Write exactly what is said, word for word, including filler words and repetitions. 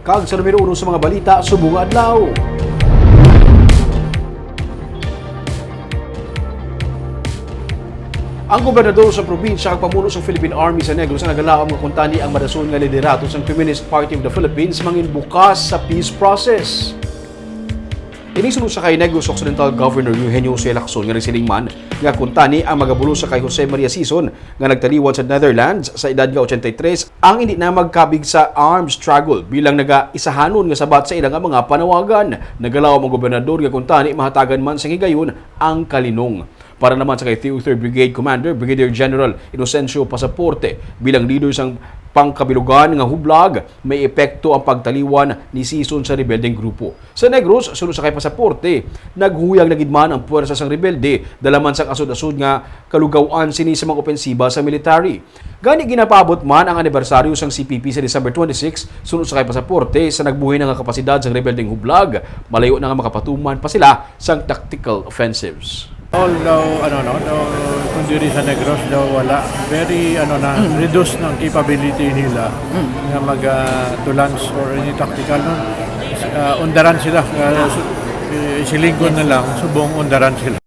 Kag sa numero uno sa mga balita subong nga adlaw. Ang gobernador sa probinsya kag pamuno sa Philippine Army sa Negros ang nagalaom nga kuntani ang madason nga liderato sang Communist Party of the Philippines mangin bukas sa peace process. Ini suno sa kay Negros Occidental Governor Eugenio Jose Lacson nga nagsiling man nga kuntani ang magabulos sa kay Jose Maria Sison nga nagtaliwan sa Netherlands sa edad nga eighty-three ang hindi na magkabig sa armed struggle bilang nagaisahanon nga sabat sa ila nga mga panawagan. Nagalaom ang gobernador nga kuntani mahatagan man sang higayon ang kalinong. Para naman sa kay Theothir Brigade Commander Brigadier General Inocencio Pasaporte bilang leader sang pangkabilugan nga hublag, may epekto ang pagtaliwan ni Sison sa rebeldeng grupo. Sa Negros, suno sa kay Pasaporte, naghuyang na gid man ang puwersa sang rebelde, dala man sang asod-asod nga kalugawan sini sa mga opensiba sa military. Gani, ginapaabot man ang anibersaryo sang C P P sa December twenty-six, suno sa kay Pasaporte, sa nagbuhi na nga kapasidad sang rebeldeng hublag, malayo na nga makapatuman pa sila sang tactical offensives. Although, ano, no, no, kung diri sa Negros daw wala, very, ano na, reduce ng capability nila nga mag, ah, to lance or any tactical, no? Ah, undaran sila, ah, su-, eh, silingkon na lang, subong undaran sila.